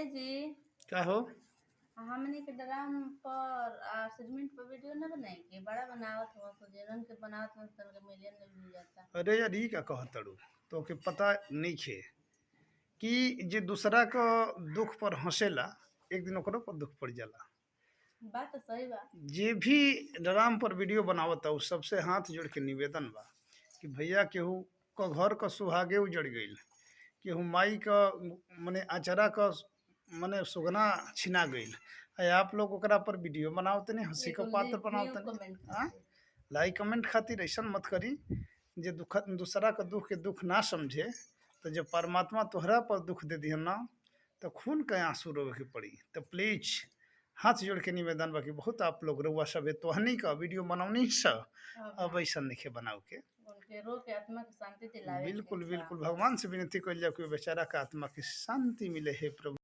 ए जी। का हो? हमनी के ड्राम पर आ सीमेंट पर वीडियो न बनाई के बड़ा बनावत हवन स, जेनन के बनावत हवन सन के मिलियन में व्यू जाता। अरे यार, ई का कहतड़ू? तोके पता नइखे कि जे दूसरा क दुख पर हंसेला, एक दिन ओकरो पर दुख पड़ जाला। बात तो सही बा। जे भी ड्राम पर वीडियो बनावता, उ सबसे हाथ जोड़ के निवेदन बा कि भैया, केहू क घर क सुहागे उजड़ गईल, केहू माई क मने अचरा क मने सुगना छिना गईल आ आप लोग ओकरा पर वीडियो बनावतनी, हंसी क एगो पात्र व्यू बनावतनी। कमेंट आ खातिर। लाइक कमेंट खातिर ऐसन मत करी। जे दुख दूसरा क दुख के दुख ना समझे, तो जब परमात्मा तोहरा पर दुख दे दिहन ना, तो खून के आंसू रोवे के पड़ी। तो प्लीज, हाथ जोड़ के निवेदन बा कि बहुत आप लोग रउआ सभे तोहनी का वीडियो बनौनी स, अब ऐसन नइखे बनावे के। उनके रो के आत्मा के शांति दिलावे के बिल्कुल। बा। बिल्कुल, भगवान से विनती कइल जाओ कि बेचारा का आत्मा के शांति मिले। हे प्रभु।